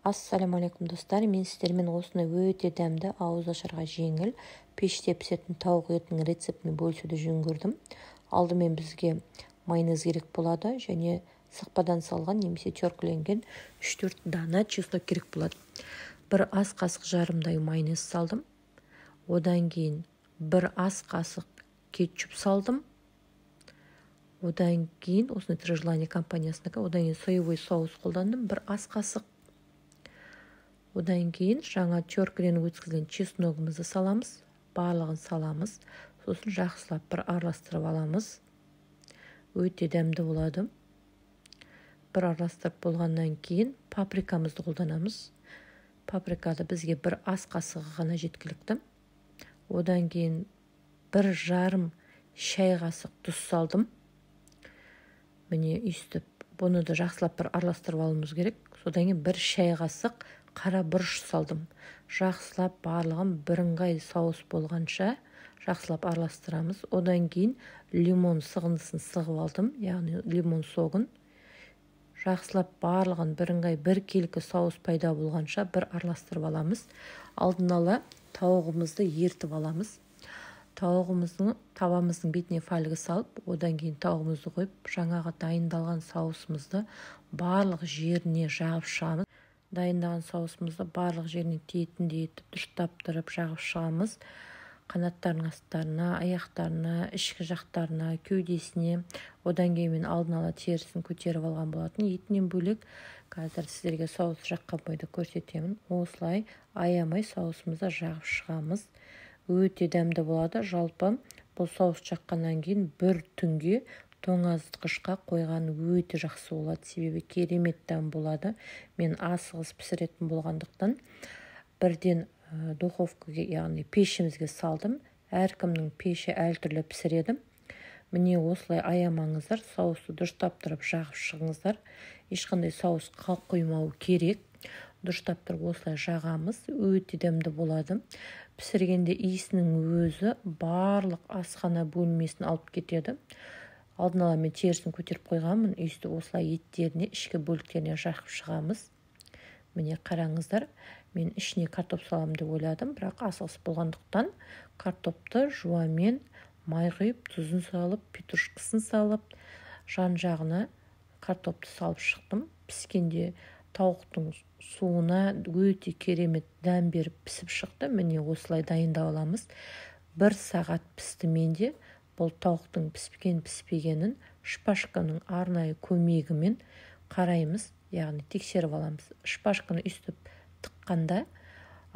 Ассалаумағалейкум, достар! Мен сіздермен осындай өте дәмді, ауыз ашарға жеңіл, пеште пісетін тауық етінің рецептімен бөлісуді жөн көрдім. Алдымен бізге майонез керек болады және сықпадан салған немесе теркіленген 3-4 дана чеснок керек болады. Бір ас қасық жарымдай майонез салдым. Одан кейін бір ас қасық кетчуп салдым. Одан кейін осындай «Три желания» компаниясынікі. Одан кейін соевый соус қолдандым, бір ас қасық. Одан кейін жаңа теркіден өткізген чесногымызды саламыз. Барлығын саламыз, сосын жақсылап бір араластырып аламыз. Өте дәмді болады. Бір араластырып болғаннан кейін паприкамызды қолданамыз. Паприкада бізге бір ас қасығы ғана жеткілікті. Одан кейін 1,5 шай қасық тұз салдым. Міне, өйстіп бұны да жақсылап бір араластырып алуымыз керек. Содан кейін бір шай қасық қара бұрыш салдым. Жақсылап барлығын бірыңғай соус болғанша жақсылап араластырамыз. Одан кейін лимон сығындысын сығып алдым, яғни лимон согын. Жақсылап барлығын бірыңғай, біркелкі соус пайда болғанша бір араластырып аламыз. Алдын ала тауығымызды ертіп аламыз. Тауығымыздың табамыздың бетіне фольга салып, одан кейін тауығымызды қойып, жаңағы дайындалған соусымызды барлық жеріне жағып шығамыз. Дайындаған соусымызды барлық жеріне тиетіндей етіп, дұрыстап тұрып жағып шығамыз: қанаттарының астарына, аяқтарына, ішкі жақтарына, кеудесіне. Одан кейін мен алдын ала терісін көтеріп алған болатын етінен бөлек. Қазір сіздерге соус жаққан бойда көрсетемін. Осылай аямай соусымызды жағып шығамыз. Өте дәмді болады. Жалпы, бұл соус жаққаннан кейін бір түнге тоңазытқышқа қойған өте жақсы болады, себебі керемет дәм болады. Мен асығыс пісіретін болғандықтан, бірден духовкаға, яғни пешімізге салдым. Әркімнің пеші әртүрлі пісіреді. Міне, осылай аямаңыздар, соусты дұрыстап тұрып жағып шығыңыздар. Ешқандай соус қалып қоймау керек. Дұрыстап тұрып осылай жағамыз, өте дәмді болады. Пісіргенде иісінің өзі барлық асхана бөлмесін алып кетеді. Алдын ала мен терісін көтеріп қойғанмын. Өйстіп осылай еттеріне, ішкі бөліктеріне жағып шығамыз. Міне, қараңыздар, мен ішіне картоп саламын деп ойладым, бірақ асығыс болғандықтан картопты жуамен май құйып, тұзын салып, петрушкасын салып, жан жағына картопты салып шықтым. Піскенде тауықтың суына өте керемет дәм беріп, пісіп шықты. Міне, осылай дайындап аламыз. Бір сағат пісті менде. Бұл тауықтың піскен піспегенін шпажканың арнайы көмегімен қараймыз, яғни тексеріп аламыз. Шпажканы өйстіп тыққанда,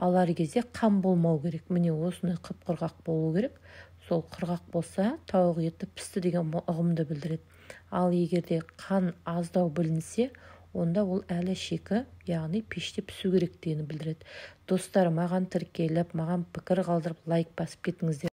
алар кезде қан болмау керек. Міне, осындай қып құрғақ болу керек. Сол құрғақ болса, тауық еті пісті деген ұғымды білдіреді. Ал егер де қан аздау білінсе, онда ол әлі шикі, яғни пеште пісу керек дегенді білдіреді. Достар, маған тіркеліп, маған пікір қалдырып, лайк басып кетіңіздер.